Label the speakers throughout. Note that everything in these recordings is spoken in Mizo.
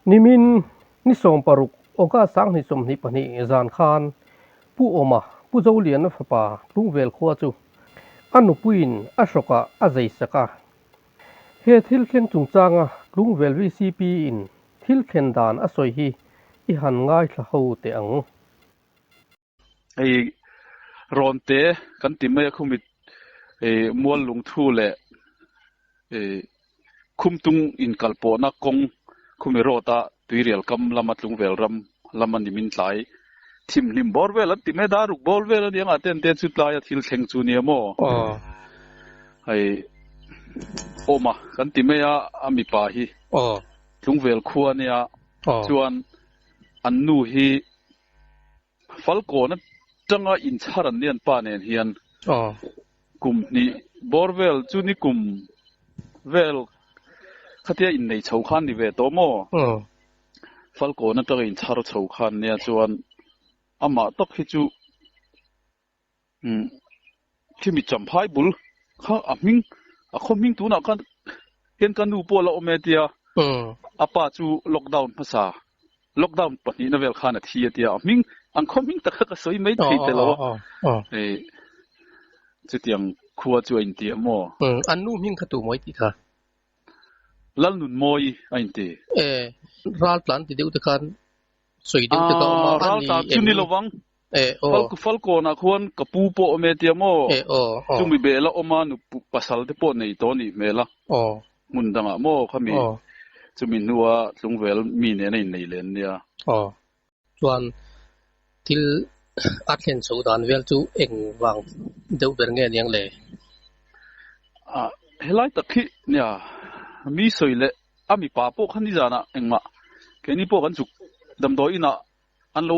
Speaker 1: Nimin ni 16 August 2022 zan khan Pu Awma, Pu Zoliana fapa Tlungvel khua chu a nupuiin a hrawkah a zai sak a. He thil thleng chungchanga Tlungvel VCP in thil thlen dan a sawi hi i han ngaithla ho teh ang.
Speaker 2: Hei rawnte kan ti mai a khumit mual lungthu leh khumtung inkalpawhna kawng khumi road a tuirial kam lama tlungvel ram lama nimin tlai thimhlim bawr vel an ti mai a daruk bawr vel a ni ang ah ten te chu tlaia thil thleng chu nia maw hei awm a kan ti mai a a mipa hi tlungvel khua nia chuan an nu hi Falkawn atanga inchhar an lian pa nen hian kum hnih bawr vel chu ni kum vel khatia innei chho khan ni ve tawh maw? Falkawn atanga inchhar chho khan nia chuan amah tak hi chu Khimi champhai bul kha a hming a khaw hming tunah khan hian ka nu pawh a la awm e tia a pa chu lockdown hmasa lockdown pahnihna vel khan a thi a tia a hming an khaw hming tak kha ka sawi mai thei tel lo a hei chutiang khua chu a inti a maw?
Speaker 1: An nu hming kha tu mawi tih kha?
Speaker 2: Lalnunmawi a inti.
Speaker 1: E ral tlan ti deuh te khan sawi deuh te ka awm a, a
Speaker 2: ni em? Chu ni lovang.
Speaker 1: E aw.
Speaker 2: Falkawnah khuan ka pu pawh awm e tia maw?
Speaker 1: E aw aw.
Speaker 2: Chumi bel a awm a nu pasal te pawh nei tawh nih hmel a.
Speaker 1: Aw.
Speaker 2: Hmun dangah maw khami chumi hnua tlungvel mi nen a innei len nia.
Speaker 1: Aw. Chuan thil a thlen chho dan vel chu eng vang deuh ber nge niang le?
Speaker 2: A helai tak hi nia mi sawi leh A mipa pawh kha nizanah engmah keini pawh kan zuk damdawi inah an lo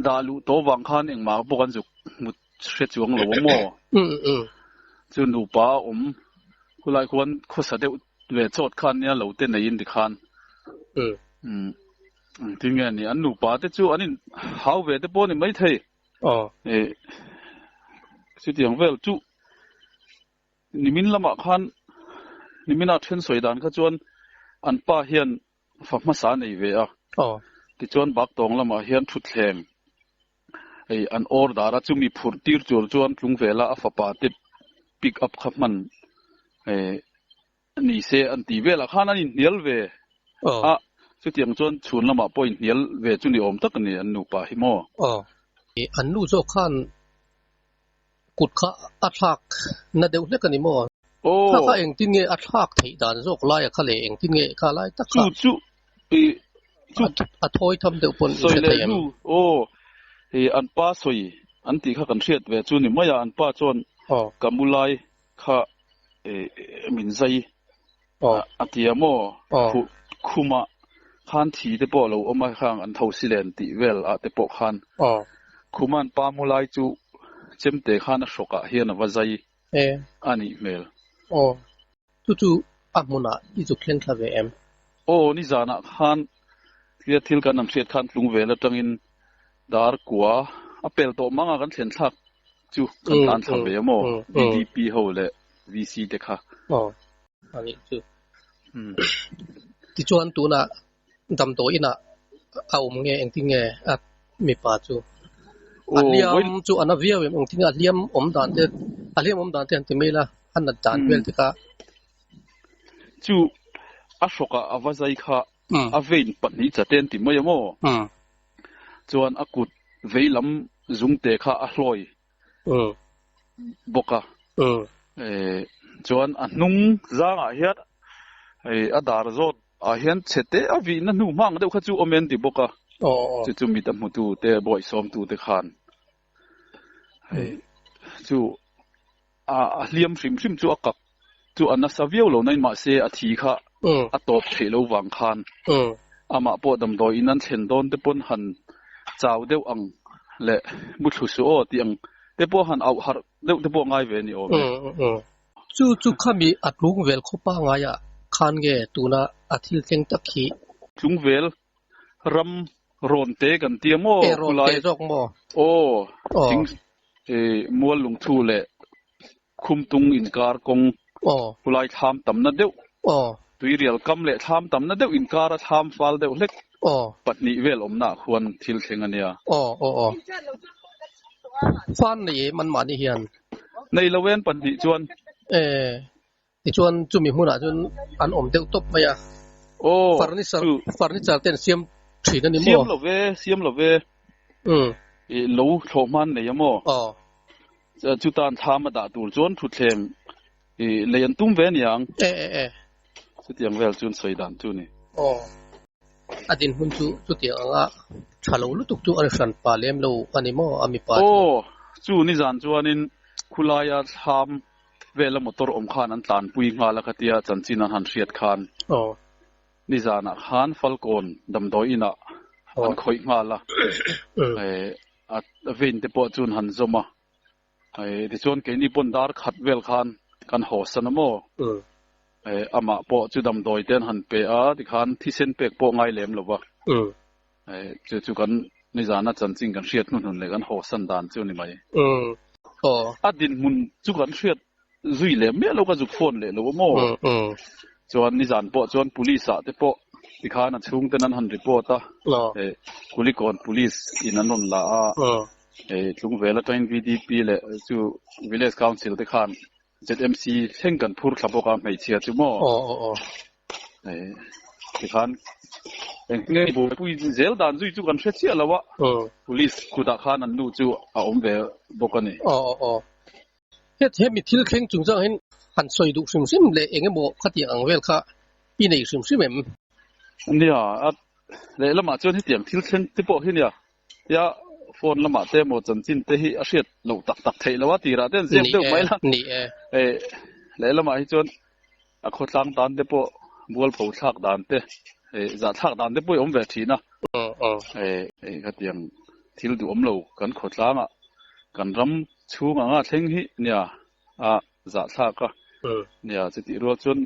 Speaker 2: dah luh tawh vang khan engmah pawh kan zuk hmut hre chuang lo a maw? Chu nupa a awm khulai khuan khawsa deuh ve chawt khan nia lo te neiin tikhan engtin nge ni an nupa te chu an in hau ve te pawh a ni maithei. Chutiang vel chu Nimin lamah khan nimina then sawi dan kha chuan an pa hian fa hmasa a nei ve a. Tichuan Baktawng lamah hian thutthleng ei an order a, chumi phurh tir tur chuan Tlungvela a fapa te pick up kha hman ni se an tih velah khan an inhnial ve a, chutiang chuan chhun lamah pawh inhnial ve chu ni awm tak a ni an nupa hi maw?
Speaker 1: An nu zawk khan Kut kha a thlak na deuh hlek a ni maw? Kha kha engtin nge a thlak theih dan zawk lai a kha le engtin nge kha lai tak kha?
Speaker 2: Chu chu i chu
Speaker 1: a thawi tham deuh pawn i hre thei em?
Speaker 2: Aw i an pa sawi an tih kha kan hriat ve chu ni mai a, an pa chuan ka mu lai kha i min zai a ti a maw? Khumah khan thi te pawh a lo awm a khang an tho si len tih vel ah te pawh khan khuma an pa mu lai chu chemte khan a hrawk ah hian a va zai a nih hmel.
Speaker 1: Aw, chu chu a hmunah i zuk thleng thla ve em?
Speaker 2: Aw, nizanah khan tia thil kan han hriat khan tlungvel atangin dar kua a pel tawh mang a kan thlen thlak chu kan tan thla ve a maw? VDP ho leh VC te kha.
Speaker 1: Aw, a nih chu. Tichuan tunah damdawi inah a awm nge engtin nge a mipa chu a hliam chu a na viau em engtin nge a hliam awm dan te a hliam awm dan te han ti mai ila a nat dan vel te kha.
Speaker 2: Chu a hrawkah a va zai kha a vein pahnih chate an ti mai a maw? Chuan a kut veilam zungte kha a hlawi bawk a. Chuan a hnung zangah hian a dar zawt ah hian chhe te a vihna hnu hmang deuh kha chu awm e an ti bawk a. Chu chu mit a hmutu te bawihsawmtu te khan hei chu a hliam hrim hrim chu a kap chu a nasa viau lo nain mahse a thi kha a tawp theih lo vang khan amah pawh damdawi in an thlen dawn te pawn han chau deuh ang leh muthlu suh aw tih ang te pawh han auh harh deuh te pawh ngai ve a ni awm e.
Speaker 1: Chu chu khami a tlung vel khawpa ngaiah khan nge tuna a thil thleng tak hi?
Speaker 2: Tlung vel ram rawn te kan tia maw?
Speaker 1: E rawn te zawk maw?
Speaker 2: Aw, thing mual lungthu leh Khumtung inkar kawng khulai thlam tamna deuh Tuirial kam leh thlam tamna deuh inkara thlam fal deuh hlek pahnih vel awmnaah khuan thil thleng a nia.
Speaker 1: Aw aw aw. Fan nei em anmahni hian?
Speaker 2: Nei lo en pahnih chuan.
Speaker 1: E, tichuan chumi hmunah chuan an awm deuh tawp mai a.
Speaker 2: Aw,
Speaker 1: Furniture, furniture te an siam thin a ni maw?
Speaker 2: Siam lo ve, siam lo ve. I lo thlawh hman nei a maw?
Speaker 1: Aw.
Speaker 2: Chutan thlam a dah tur chuan thutthleng I lei an tum ve aniang.
Speaker 1: E e e.
Speaker 2: Chutiang vel chuan sawi dan chu ni.
Speaker 1: Aw. A dinhmun chu chutiang anga tha lo lutuk chu a ri hran pa lem lo a ni maw a mipa
Speaker 2: chu? Aw, chu nizan chuanin khulaia thlam vela motor awm khan an tlanpui nghal a khatia chanchin an han hriat khan.
Speaker 1: Aw.
Speaker 2: Nizanah khan Falkawn damdawi inah an khawih nghal a. A vein te pawh chuan han zawm a. Hei tichuan keini pawn dar khat vel khan kan haw san a maw? Hei amah pawh chu damdawi te an han pe a tikhan thisen pek pawh ngai lem lo va. Hei chu chu kan nizana chanchin kan hriat hnuhnun leh kan haw san dan chu ni mai. A dinhmun chu kan hriat zui leh miah lo ka zuk phone leh lo a maw? Chuan nizan pawh chuan police ah te pawh tikhan a chhungten an han report a. Hei Kulikawn police in an rawn la a. Hei Tlungvel atangin VDP leh chu Village Council te khan ZMC thleng kan phur thla bawk a hmeichhia chu maw?
Speaker 1: Aw aw aw.
Speaker 2: Hei tikhan eng nge buaipui zel dan zui chu kan hre chiah lo a, Police kutah khan an nu chu a awm ve bawk a ni.
Speaker 1: Aw aw aw. Het hemi thil thleng chungchang hian han sawi duh hrim hrim leh eng emaw khatiang ang vel kha i nei hrim hrim em?
Speaker 2: Nia, a lehlamah chuan hetiang thil thleng te pawh hi nia, Tia phone lamah te emaw chanchin te hi a hriat loh tak tak theih lo a, tirah te an zep deuh mai la.
Speaker 1: Ni e.
Speaker 2: Lehlamah hi chuan a khawtlang tan te pawh bualpho thlak dan te, zahthlak dan te pawh hi a awm ve thin a. Khatiang thil duhawm lo kan khawtlangah kan ram chhung anga thleng hi nia a zahthlak a. Nia chutih rual chuan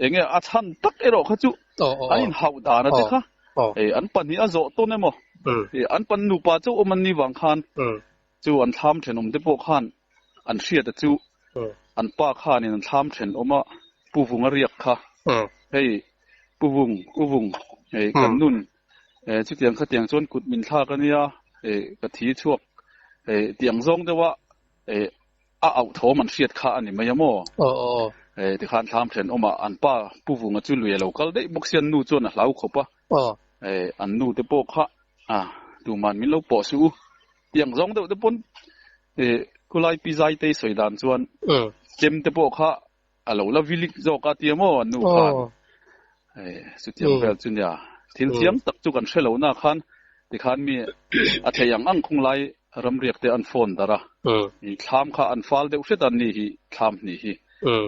Speaker 2: eng nge a chhan tak erawh kha chu an inhauh dan a te kha an pahnih a zawh tawn emaw an pan nupa chauh awm an ni vang khan chu an thlam thenawm te pawh khan an hriat a chu an pa khanin an thlam thenawm a Pu Vung a riak kha hei Pu Vung U Vung hei kan nun chutiang khatiang chuan kut min thlak a nia ka thi chhuak tiang zawng deuh a A auh thawm an hriat kha a ni mai a maw?
Speaker 1: Aw aw aw.
Speaker 2: Eh, tikhan thlam thenawmah an pa Pu Vunga chu lui a lo kal daih bawk sia an nu chuan a hlau khawp a.
Speaker 1: Aw.
Speaker 2: Eh, an nu te pawh kha ah tuman min lo pawh suh u. Tiang zawng deuh te pawn eh khulai Pi Zaitei sawi dan chuan chem te pawh kha a lo la vilik zawk a tia maw an nu khan. Eh, chutiang vel chu nia. Thil thiam tak chu kan hre lo na khan tikhan mi a thei ang ang khung lai ramriak te an phone darh a. I thlam kha an fal deuh hret a ni hi thlam hnih hi.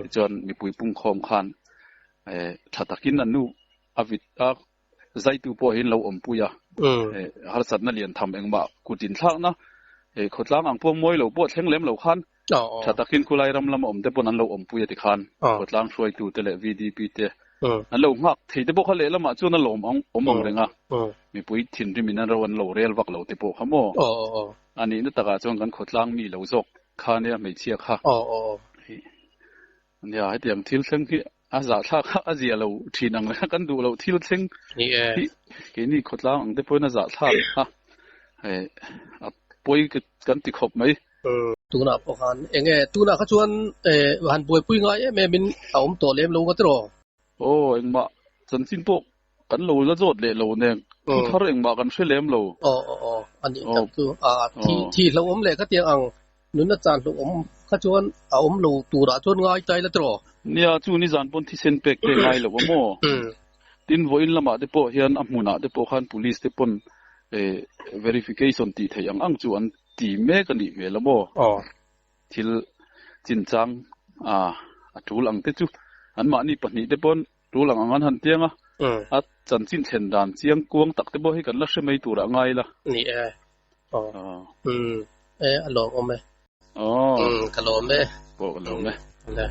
Speaker 2: Tichuan mipui pungkhawm khan eh tha takin an nu a vit a zaitu pawh hi an lo awmpui a. Eh harsatna lian tham engmah kut inthlakna eh khawtlang ang pawh mawi lo pawh thleng lem lo khan Tha takin khulai ram lama awm te pawn an lo awmpui a ti khan khawtlang hruaitu te leh VDP te an lo nghak thei te pawh kha lehlamah chuan a lawm awm ang reng a, mipui thinrim in an ro an lo rel vak lo te pawh kha maw? A nihna takah chuan kan khawtlang mi lo zawk kha nia hmeichhia kha. Nia hetiang thil thleng hi a zahthlak a, a zia lo thin ang reng a, kan duh loh thil thleng hi keini khawtlang ang te pawhin a zahthlak a, a pawi kan ti khawp mai.
Speaker 1: Tunah pawh khan eng nge tunah kha chuan han buaipui ngai em em in a awm tawh lem lo nga tiraw?
Speaker 2: Aw engmah chanchin pawh kan lo la zawt leh lo nen thu thar engmah kan hre lem lo.
Speaker 1: Aw aw aw a nih tak chu a thi thi hlauhawm leh khatiang ang nunna chan hlauhawm kha chuan a awm lo turah chuan ngai tai la tiraw?
Speaker 2: Nia chu nizan pawn thisen pek te ngai lo a maw? Tin vawiin lamah te pawh hian a hmunah te pawh khan police te pawn verification tih theih ang ang chu an ti mek a nih hmel a maw? Thil chinchang a tul ang te chu anmahni pahnih te pawn tul ang ang an han tiang a, a chanchin thlen dan chiang kuang tak te pawh hi kan la hre mai turah ngai la.
Speaker 1: Ni e. Aw. Umm. E a lawmawm e.
Speaker 2: Aw.
Speaker 1: Umm ka lawm e.
Speaker 2: Pawh ka lawm e.
Speaker 1: Le.